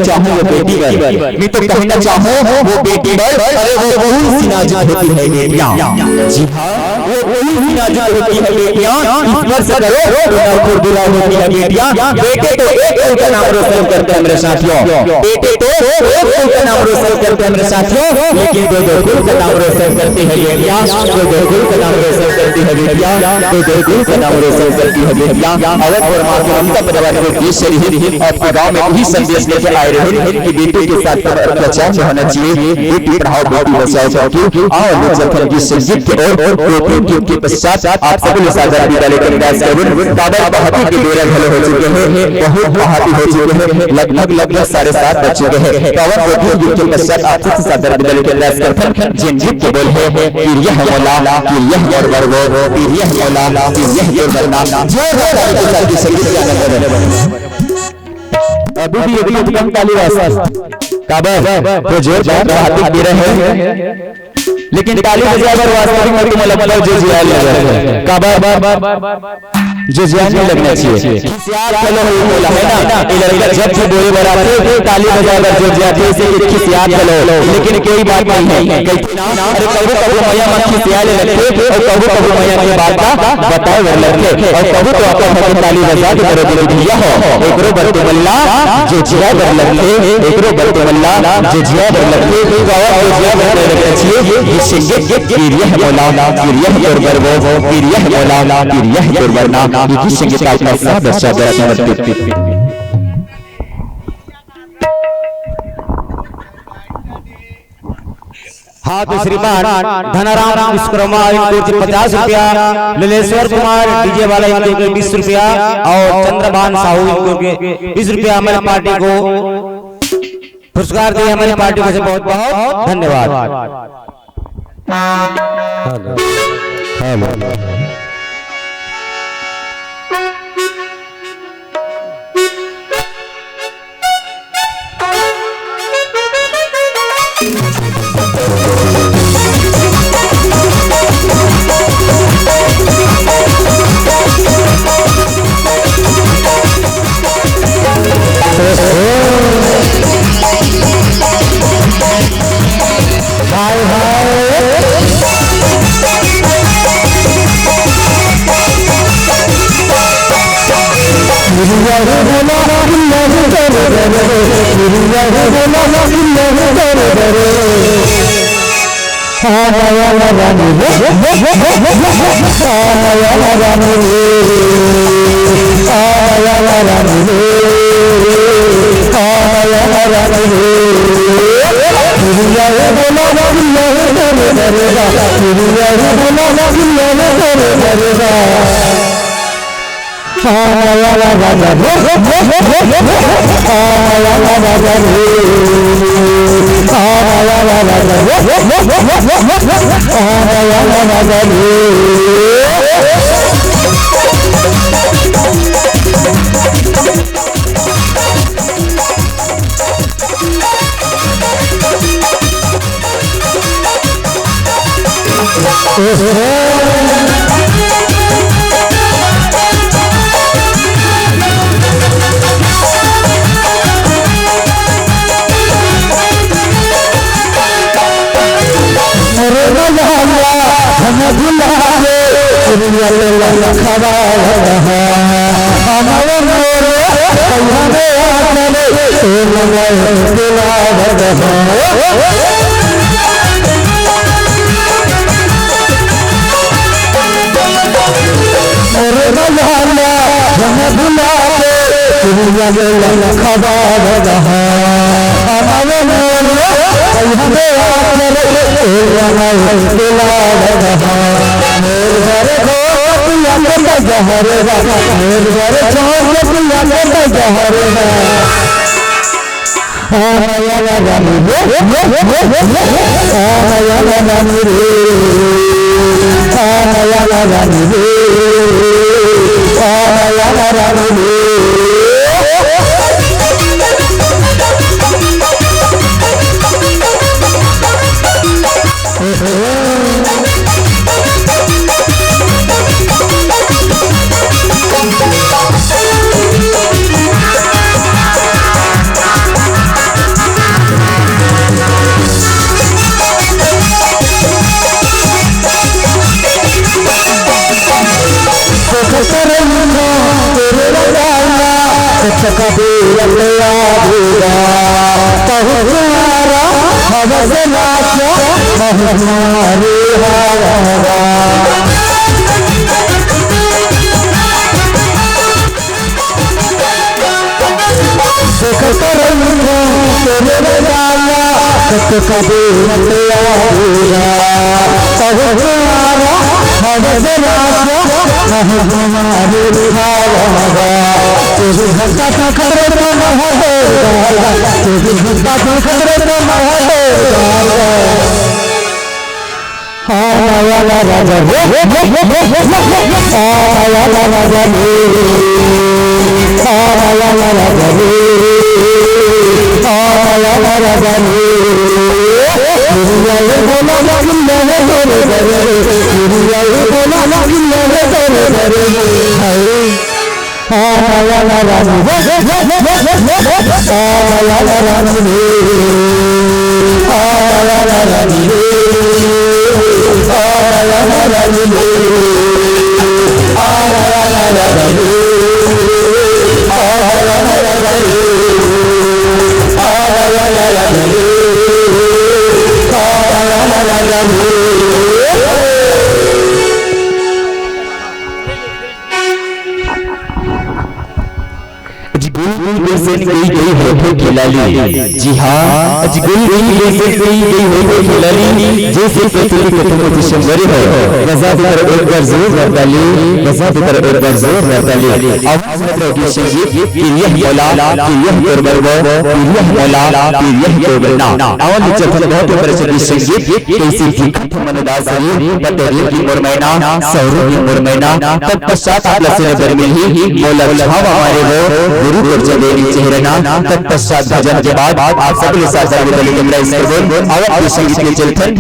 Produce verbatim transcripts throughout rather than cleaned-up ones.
चाहूँ वो बेटी बर, मैं तो कहना चाहूँ वो बेटी बर, अरे वो फूल सी नाजुक होती है बेटियाँ। जी हाँ, वो फूल सी नाजुक होती है बेटियाँ, स्पर्श करो तो ना खुरदुरा होती है बेटियाँ। बेटे तो एक फूल का नाम रोशन करते हैं मेरे साथियों, बेटे तो एक फूल का नाम रोशन करते हैं मेरे साथियों, लेकिन दो दो फूल का नाम रोशन करती है बेटियाँ, दो दो फूल का नाम रोशन करती है बेटियाँ, दो दो फूल का नाम रोशन करती है बेटियाँ। अवध और माँ के ममता परिवार के उद्देश्य रहे आपके गाँव में वही संदेश लेके आए रहे कि बेटी के साथ अत्याचार नहीं होना चाहिए, बेटी पढ़ाओ बेटी बचाओ करके। आओ लोग जखन गीत संगीत के और दो तीन गीत के पश्चात आप सभी लोग सादर विदा लेकर प्रयास करूँ। काबर पहाती के बेरा घलो हो चुके हैं, बहुत पहाती हो चुके हैं, लगभग लगभग साढ़े सात बज चुके हैं। तो अब दो तीन गीत के पश्चात आप सबसे सादर विदा लेकर प्रयास करथन। जिन गीत के बोल है, "पीरिया है मोला, पीरिया है मोर बरगो, पीरिया है मोला, पीरिया है तोर बरना।" जोरदार ताली के साथ ये संगीत के आनंद लें। अभी भी एकदम कम ताली वास्ते। काबर? तो जोरदार हाथी गिरे है। लेकिन ताली बजाए बर वास्तविक में तुम लगता हो जो जिया लगे। काबर? जो जिया नहीं लगना चाहिए। खिसियात घलो हो बोला है ना, ये लड़का जब भी बोले बर आथे, ताली बजाए बर जुट जाथे, इसे कि खिसियात घलो। लेकिन कोई बात नहीं है, कहिथे ना, अरे कभू कभू मया म खिसियाए ले लगथे, अउ कभू कभू मया के बात ला बताए बर लगथे, अउ कभू तो अपन घर के ताली बजा के करो दीदी भैया हो, एकरो बर तुमन ला जो जिया बर लगथे, एकरो बर तुमन ला जो जिया बर लगथे, तो और जो जिया बर करे लगना चाहिए, ये संगीत पीरिया है मोला, पीरिया है तोर बरगो, पीरिया है मोला, पीरिया है तोर बरना, ये गीत संगीत आपका सादर सादर समर्पित। हाँ, तो श्रीमान धनाराम विश्वकर्मा इनको पचास रुपया, ललेश्वर कुमार डीजे वाला इनको बीस रुपया और चंद्रभान साहू इनको बीस रुपया हमारे पार्टी को पुरस्कार दिए हमारी पार्टी को से बहुत बहुत धन्यवाद। Hello, hello. Hi hi. हमारा हवस नाच हमारे हवा। देखत रहिबो तोरे गाना, कत कबे मत आवेगा। बहुत प्यारा हवस राजा, हमारे हवा। तेरी हंसा था खतरे का महबूबा, तेरी हंसा था खतरे का महबूबा। आया वाला राजा रे, आया वाला राजा रे, आया वाला राजा रे, आया वाला राजा रे। दुनिया ये बोला ना कि मैं तोरे घरे, दुनिया ये बोला ना कि मैं तोरे घरे। हाय। आज गुल गुल जइसन गई गई होठों की लाली। जी हाँ, आज गुल गुल जइसन गई गई होठों की लाली। जइसे पृथ्वी के तुम दिसंबर हो, गजा देकर एक बार जोर ताली, गजा देकर एक बार जोर ताली। आवाज मत रहो कि संगीत की यह मौला, कि यह दुर्बल वो, कि यह मौला, कि यह दुर्बल ना। आवाज चेतन बहुत ऊपर से कि संगीत कैसे दिखा मनोदास रे, पटेल की मोर मैना, सौरभ की मोर मैना, तत्पश्चात आप लसे नजर में ही मोला छावा मारे वो, गुरु को चंदेरी चेहरना। तत्पश्चात भजन के बाद आप सब के साथ दरबार दली के प्राइस करबो। अवध के संगीत के चलथन,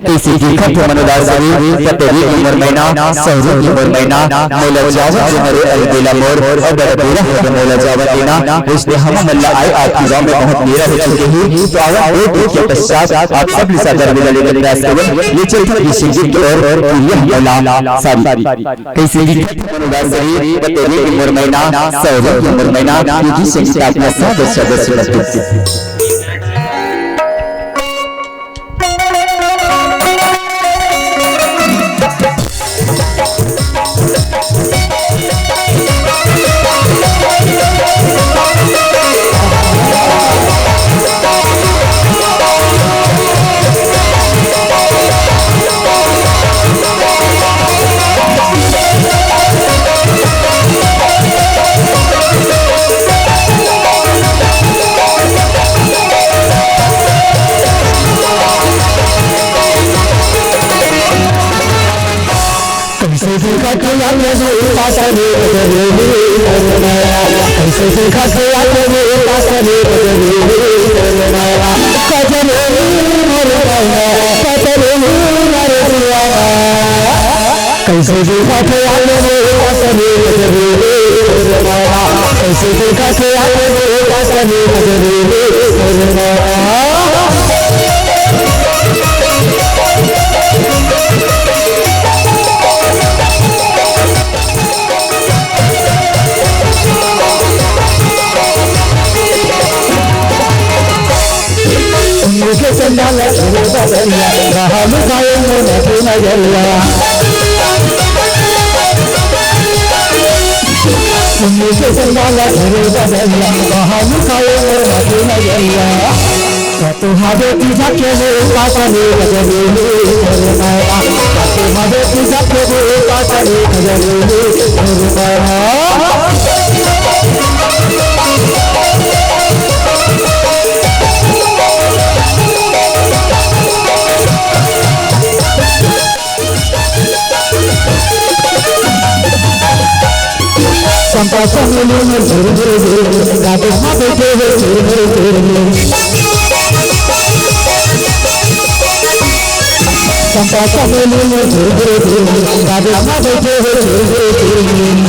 कैसे देखत हो मनोदास रे, पटेल की मोर मैना, सौरभ की मोर मैना, मोला जावन दे रे अलबेला मोर, और बड़ा बेरा है मोला जावन देना। इसलिए हम मल्ला आए आपकी गाँव में बहुत देर हो चुकी है, तो अवध के पश्चात आप सब के साथ दरबार दली के प्राइस करबो। ये चलथन की संगीत की ओर, और यह मौला सारी। कैसे लिखे थे मनोदास रे, बतेरे के मोर मैना, सौरभ के मोर मैना, ये गीत संगीत आपने सादर सादर समर्पित किया। कैसे देखा था यार मैंने उल्टा सा देख के, कैसे देखा था यार मैंने उल्टा सा देख के, कजर मोर बहना, कजर मोर सुआ। कैसे देखा थे आले में उपासनी कजरी रे माया, कैसे देखा थे आले में उपासनी कजरी रे माया। उनके चंदा लगे बदलिया, रहा लुकाए मोर के नजरिया। उनके चंदा लगे बदलिया, रहा लुकाए मोर के नजरिया। कतु हवे तीजा के वो पासने बदले, कतु हवे तीजा के वो पासने बदले। चंपा चमेली में झुर झुर झुर, राधे माँ बैठे हो झुर झुर झुर। चंपा चमेली में झुर झुर झुर, राधे माँ बैठे हो झुर झुर झुर।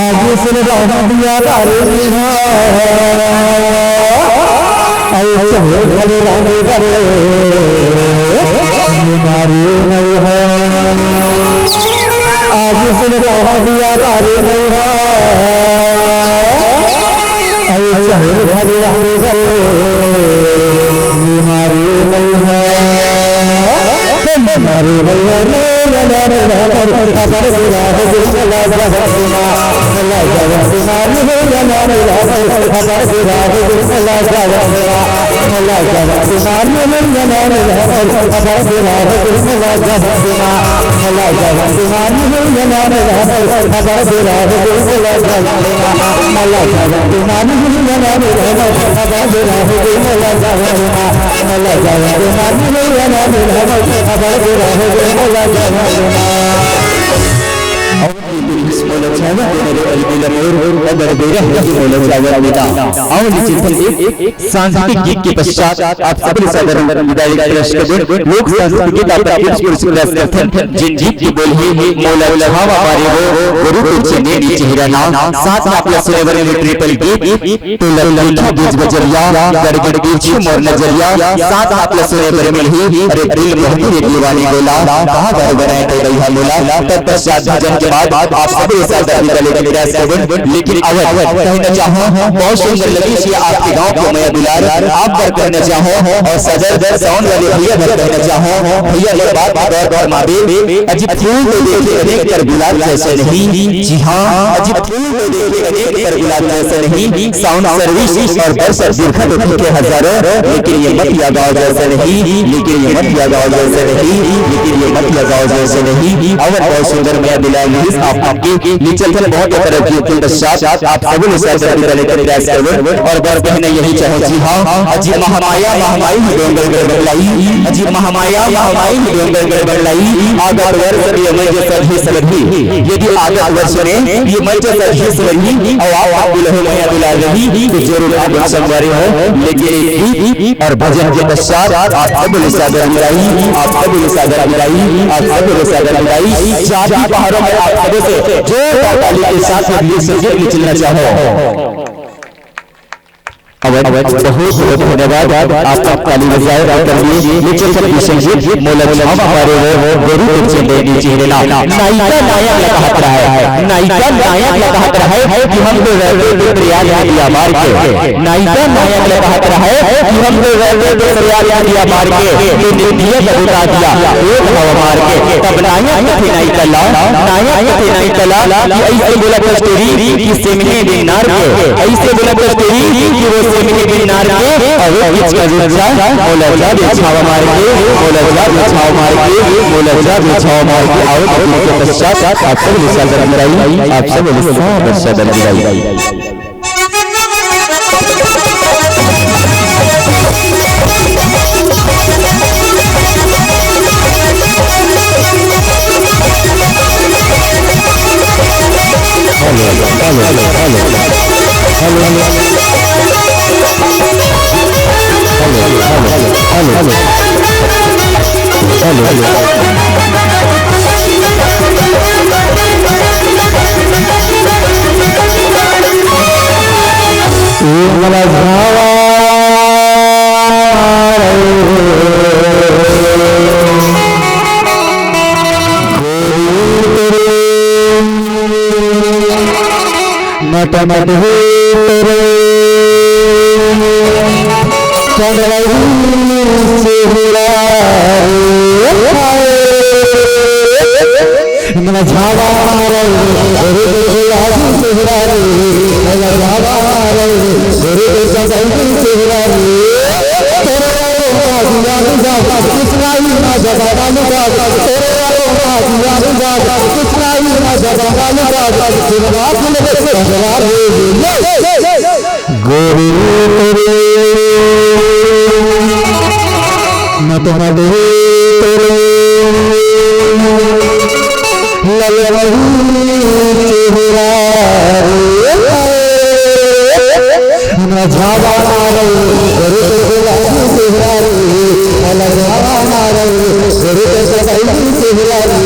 आगे से लगा दिया तारे निहार। ऐसे खड़े रहने करे, ये नारी नहीं है। आगे से लगा दिया तारे निहार। ऐसे खड़े रहने करे, ये नारी नहीं है। सांस्कृतिक गीत के पश्चात आप सभी सादर विदाई। लोक सांस्कृतिक गीत आप प्रस्तुत करथन, जिन गीत के बोल हे मोला छावा मारे वो, गुरु के चेहरा नाम। साथ में आप ला सुने बर मिलही ट्रिपल गीत, तोला तीखा बीच बजरिया, गड़गड़ तिरछी मोर नजरिया। साथ आप ला सुने बर मिलही, अरे दिल मोहनी रे दीवानी गोला, कहाँ घर बनाए तो दईहा मोला। तत्पश्चात भजन के बाद आप सभी एक साथ दर्द गले के प्रयास करबे। लेकिन अवत कहना चाहूँ, बहुत सुंदर लगी ये आपके गांव के मया दुलार। आप पर कहना चाहूँ और सदर साउंड वाले भैया पर कहना चाहूँ, भैया ये बात गौर फरमाबे। अजी फूल तो देखे अनेक कर गुलाब जैसे नहीं। जी हाँ, अजी फूल तो देखे अनेक कर गुलाब जैसे नहीं। साउंड सर्विस और दर्शक दीर्घा तो देखे हजारों, लेकिन ये मटिया गाँव जैसे नहीं, लेकिन ये मटिया गाँव जैसे नहीं, लेकिन ये मटिया गाँव जैसे नहीं। अवत बहुत सुंदर मया दुलार मिलिस आप, आपके नीचे थल बहुत तरह की उनके साथ आप सभी ने साथ सभी वाले के प्रयास करबे। और बस कहना यही चाहूँ, जी हाँ, अजी महामाया महामाई डोंगर गड़बड़लाई, अजी महामाया महामाई डोंगर गड़बड़लाई, आगत वर्ष ये मैं जो सभी सभी, यदि आगत वर्ष में ये मैं जो सभी सभी, और आप, आप दुल्हन मया दुलार रही, तो जरूर आप संगवारी हो। लेकिन एक गीत और भजन के पश्चात आप सब बोले सादर विदाई, आप सब बोले सादर विदाई, आप सब बोले सादर विदाई। जाति पहाड़ों में आप सबों से जोरदार ताली के साथ में गीत संगीत में चलना चाहो। अवध, अवध, बहुत बहुत धन्यवाद। आप सब ताली बजाए और करिए। ये चल कर संगीत मोला छावा मारे वो, गुरु के चेहरे नीचे रहना। नायिका नायक लगा हाथ रहा है, नायिका नायक लगा हाथ रहा है कि हम तो रहते थे दरिया में दिया मार के। नायिका नायक लगा हाथ रहा है कि हम तो रहते थे दरिया में दिया मार के। तो निधिया का उतार दिया, एक हवा मार के। तब नायक थे नायिका ला, नायक थे नायिका ला, कि ऐसे बोला कस्तूरी कि सेमहे बिन्नार के, ऐसे बोला कस्तूरी कि वो सेमहे बिन्नार के, और वो किचका रुचा, मोला जा दे छावा मार के, मोला जा दे छावा मार के, मोला जा दे छावा मार के। आओ तो के पश्चात आप सब विशाल रंगराई, आप सब विशाल रंगराई। टमट हे तेरे चंद्रही चेहरा रे हाय। मेरा झावा मारे रे गुलाबी चेहरा रे, मेरा झावा मारे रे चंद्रही चेहरा रे। तेरे वालों का दिया मिजाज, कुछ नहीं ना जबाना मिजाज। तेरे वालों का दिया मिजाज, कुछ नहीं ना जबाना मिजाज। फिर बात में पगला रे। गोरी तेरे नटमट तेरे ललवही चेहरा रे। हमरा झावा मारल, रूप गुलाबी चेहरा रे। हमरा झावा मारल, रूप गुलाबी चेहरा रे।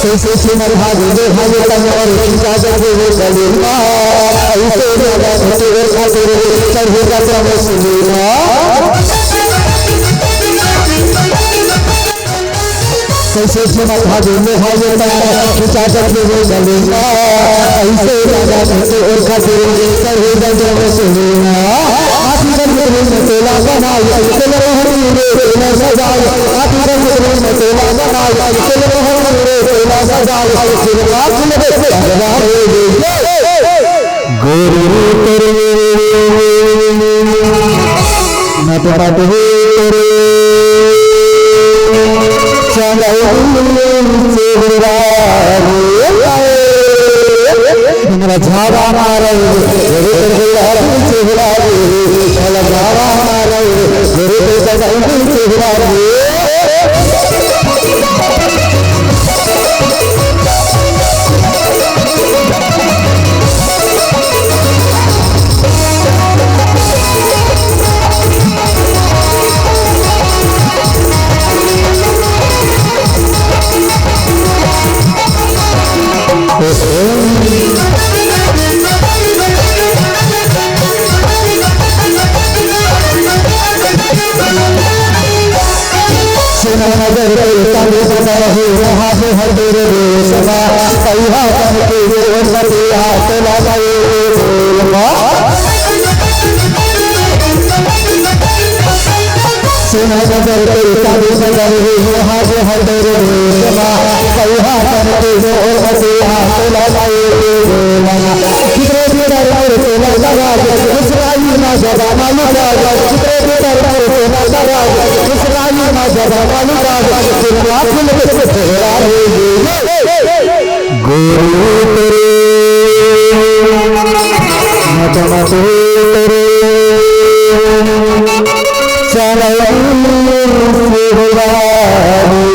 कैसे सुनल भाग ले भाई तन और खींचा जब वो गले मा, ऐसे लगा तो और खातिर चढ़ेगा जब सुलेमा। कैसे सुनल भाग ले भाई तन खींचा जब वो गले मा, ऐसे लगा तो और खातिर चढ़ेगा जब सुलेमा। आखिर में तेला बनाई, तेला हरी रे, तेला सजाई। आखिर में तेला बनाई, तेला हरी रे, तेला सजाई। तेला फूल रे, तेला रे। गोरी तेरे नट नट हे तेरे चंद्रही चेहरा रे। हमरा झावा मारल, गुरु गुलाबी चेहरा रे, हमरा झावा मारल, गुरु गुलाबी चेहरा रे। सुना नजर के तंग बदल हो रहा है हर दूर रेशमा, कहिया तन के ओर बतिया तोला गए रे मा। सुना नजर के तंग बदल हो रहा है हर दूर रेशमा, कहिया तन के ओर बतिया तोला गए रे मा। कितने भी दरबार तोला लगा दे, मुस्कुराई ना जबाना लुटा दे। कितने भी दरबार तोला लगा दे, मुस्कुराई ना जबाना लुटा दे। तेरा दिल में तेरा रे ये गोरी तेरे नट नट तेरे चंद्रही चेहरा रे।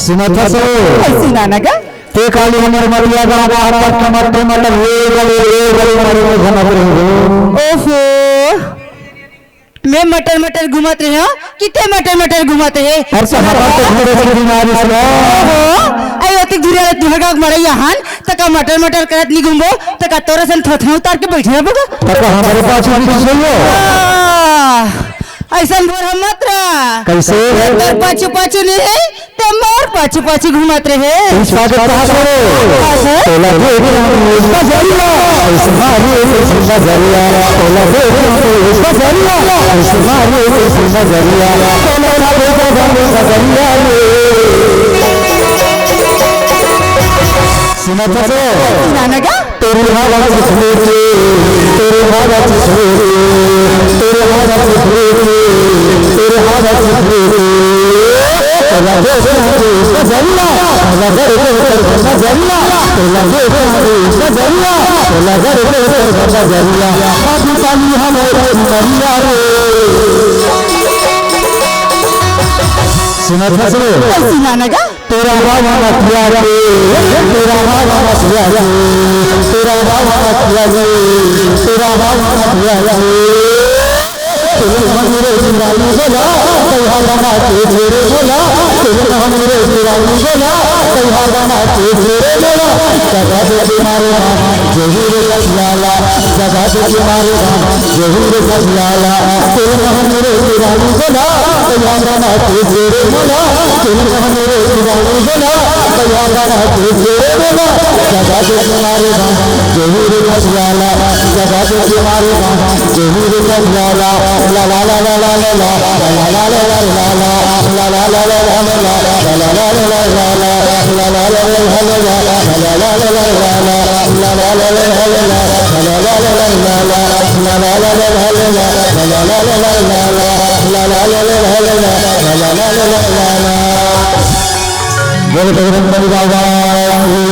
सुनत हस? सुना ना गा? ते काली हमर मटिया गाँव बाहर तक के मट्टे मटर रे गले रे गले मारे में घुमत रहे हो। ओहो, मैं मटर मटर घुमत रहे हो कि ते मटर मटर घुमत रहे? अरे तो हमार तो घरे से बीमारी से। ओहो, आई ओतिक धुरिया रे तुहर गाँव मरैया हन, त का मटर मटर करत नहीं घूमबो, त का तोरे सन थोथना उतार के बैठे रहबो का? त का हमारे पास भी कुछ नहीं हो? आ, ऐसन बोर हम मत रहा। कैसे? ये तोर पाछू पाछू नहीं है, ते मोर पाछू पाछू घूमत रहे। इस बात को कहा करो। कहा से? तोला देख बजरिया, इस बारी बजरिया, तोला देख बजरिया, इस बारी बजरिया, तोला देख बजरिया रे। सुनत हस? सुना ना गा? तेरी हवा चुप लेके, तेरी हवा चुप लेके, तेरी हवा चुप लेके, तेरी हवा चुप लेके। तेरा दोस्त है बजरिया, तेरा घर के ऊपर बजरिया, तेरा दोस्त है बजरिया, तेरा घर के ऊपर बजरिया। अभी पानी हमारे बजरिया रे। सुनत हस? सुना ना गा? तेरा बाबा मत जाके, तेरा बाबा मत जाके, तेरा बाबा मत जाके, तेरा बाबा मत जाके। तेरे मन रे तेरा बोला, कौहा बना के तेरे बोला, तेरे मन रे तेरा बोला, कौहा बना के तेरे बोला। जगा दे के मारे जहीर कठियाला, जगा दे के मारे जहीर कठियाला। तेरे मोहन रे तेरा बोला, तेरा गाना के तेरे बोला। तेरे मोहन रे तेरा बोला, तेरा गाना के तेरे बोला। जगा दे के मारे जहीर कठियाला, जगा दे के मारे जहीर कठियाला। ला ला ला ला ला ला ला। बोल बजरंग बली बाबा की।